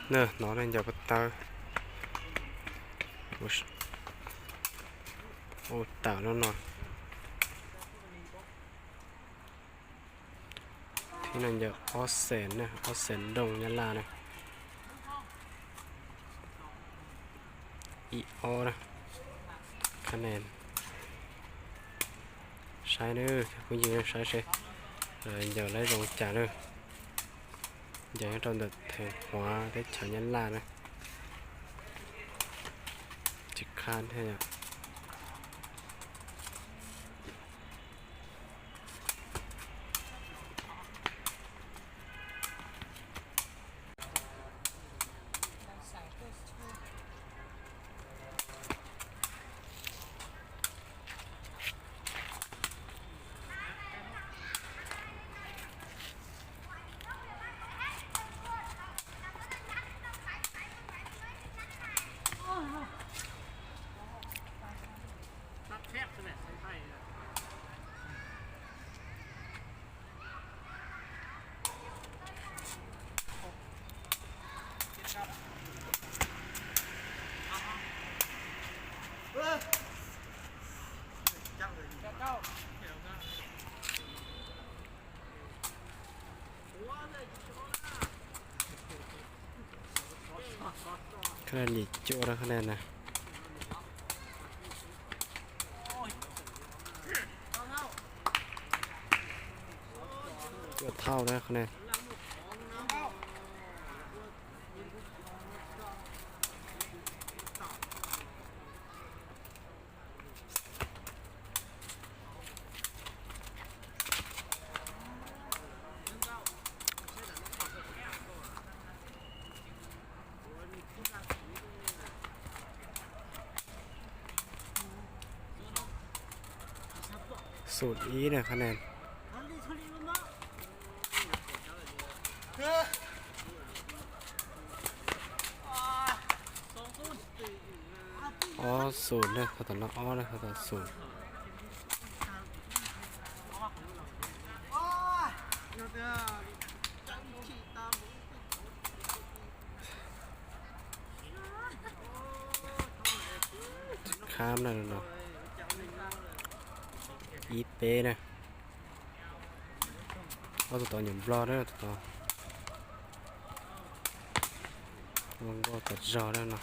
Hnov nej ncaws ko taw ua tawm no no. Thib no ncaws ob xees na, ob xees dooj Nyab Laj na. Ib ob na, khab ne. Saib na, phooj ywg saib seb ncaws lawv zoo cas na. Ncaws nyob rau ntawm Theej Huav teb chaws Nyab Laj na. Tsis khab thiab yom. Khab ne yim cuaj na, khab ne na. Cuaj thauj na khab ne. Xum ib na khab ne. Ob xum na, qhov tom no ob na, qhov tom xum. Khab na no, ib peb na. Ob tug tod nyuam nplog na, tod nkauj tas zog na no.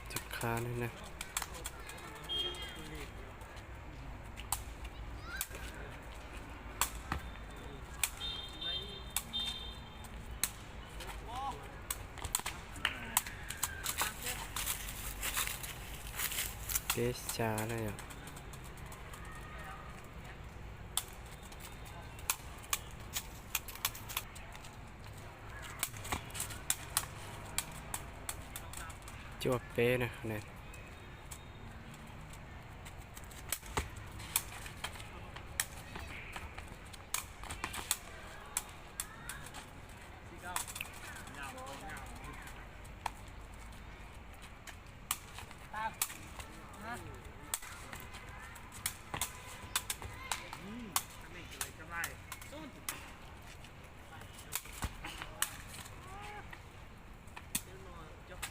Cov qha ne. Peb xya na yom. Cuaj peb na ne.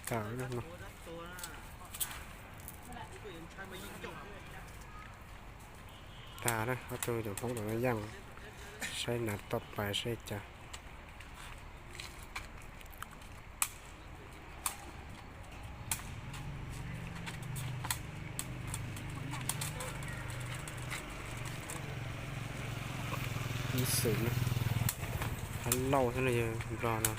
Tag na, ob tug cov Hmoob no yeej saib nav toj pais saib cas. Ib xwm na, hab lauj xwb no yog nplog no.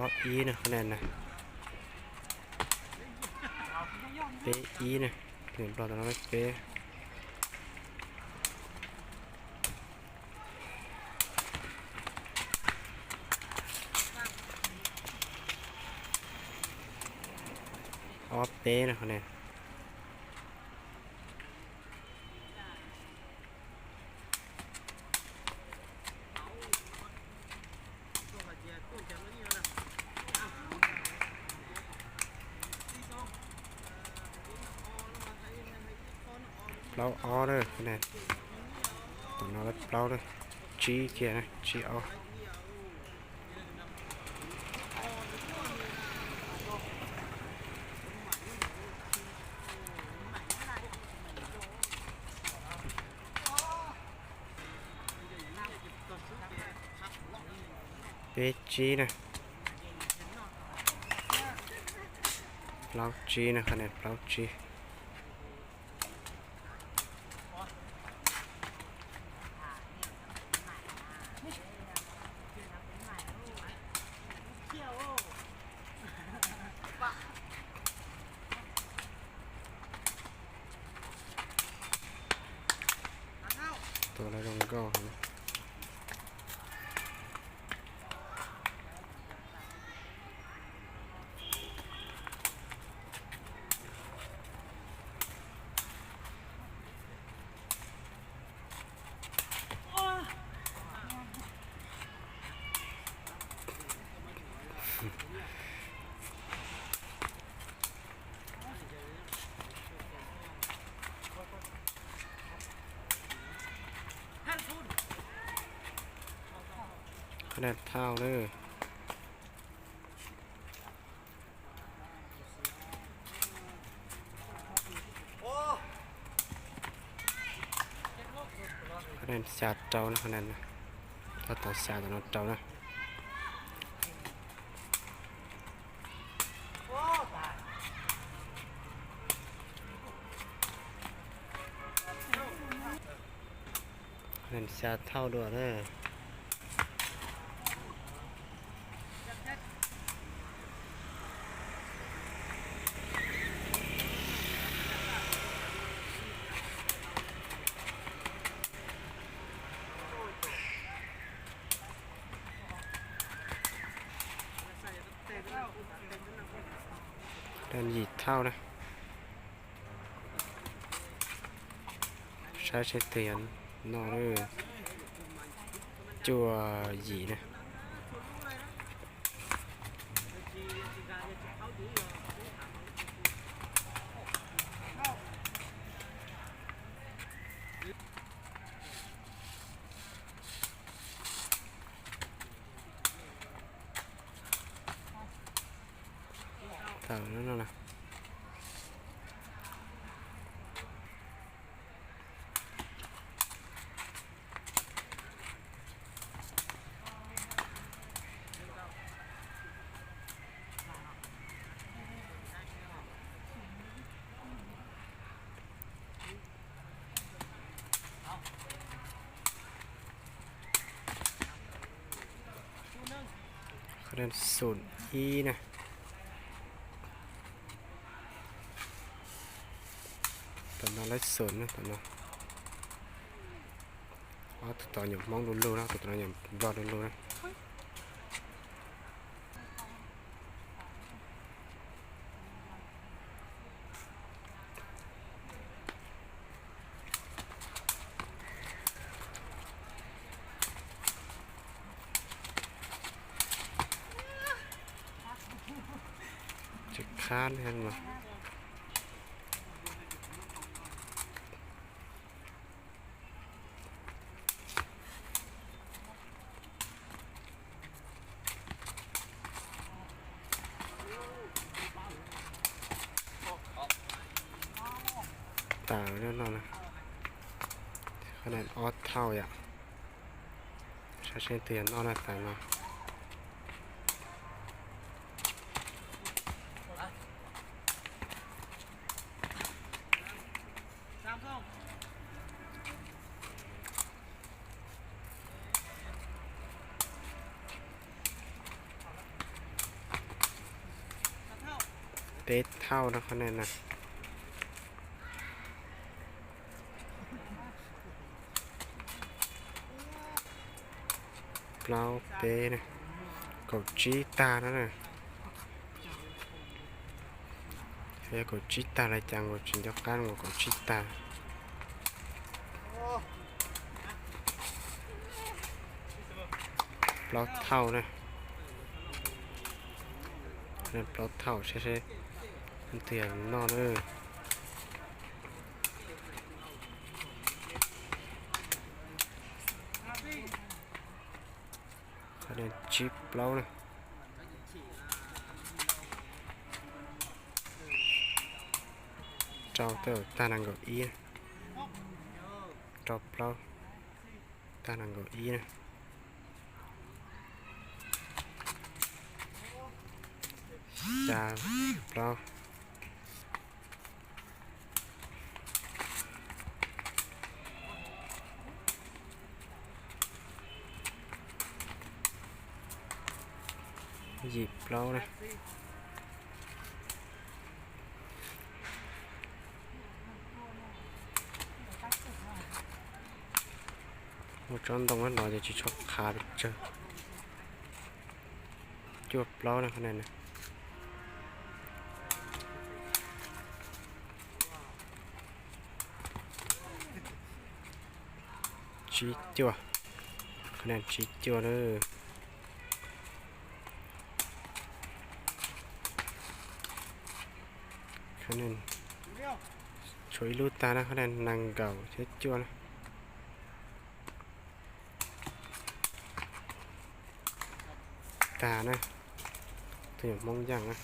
Ob ib na, qhov no na. Peb ib na, tus Nplog tus no peb. Ob peb na, qhov no. Plaub ob na, qhov no. Tom no plaub na, tsib kiag na, tsib ob. Peb tsib na. Plaub tsib na, qhov no plaub tsib. Tus no zoo nkauj heev. Qhov no thauj na. Qhov no xya rau na, qhov no, tab tom xya tom no rau na. Qhov no xya thauj dua na. Qhov no yim thauj na. Saib seb twg yog noj na. Cuaj yim na. Tawm no na. Qhov no xoom ib na. Tom no lawv xoom na, tom no. Ob tug tod nyuam Hmoob du lug na, tus tod nyuam Nplog du lug na. Tsis khab li mas. Tawm no, qhov no ob thauj yom. Saib seb twg yog noj na, tawm no. Peb thauj no qhov no na. Plaub peb na, kaum tsib tag no na. Yog kaum tsib tag los cas nkaus, tsis nco qab nkaus, kaum tsib tag. Plaub thauj na. Plaub thauj saib seb twg yog noj na. Qhov no tsib plaub na. Rau tag nees nkaum ib. Rau plaub tag nees nkaum ib na. Xya plaub. Yim plaub na. Ua tsob ntoo no ces tsis tshua qhav pes tsawg. Cuaj plaub na qhov no na. Tsib cuaj. Qhov no tsib cuaj na. Tshuav ib lub tag na, qhov no nees nkaum thiab cuaj na. Tag na. Tus nyuam Hmoob Yaj na.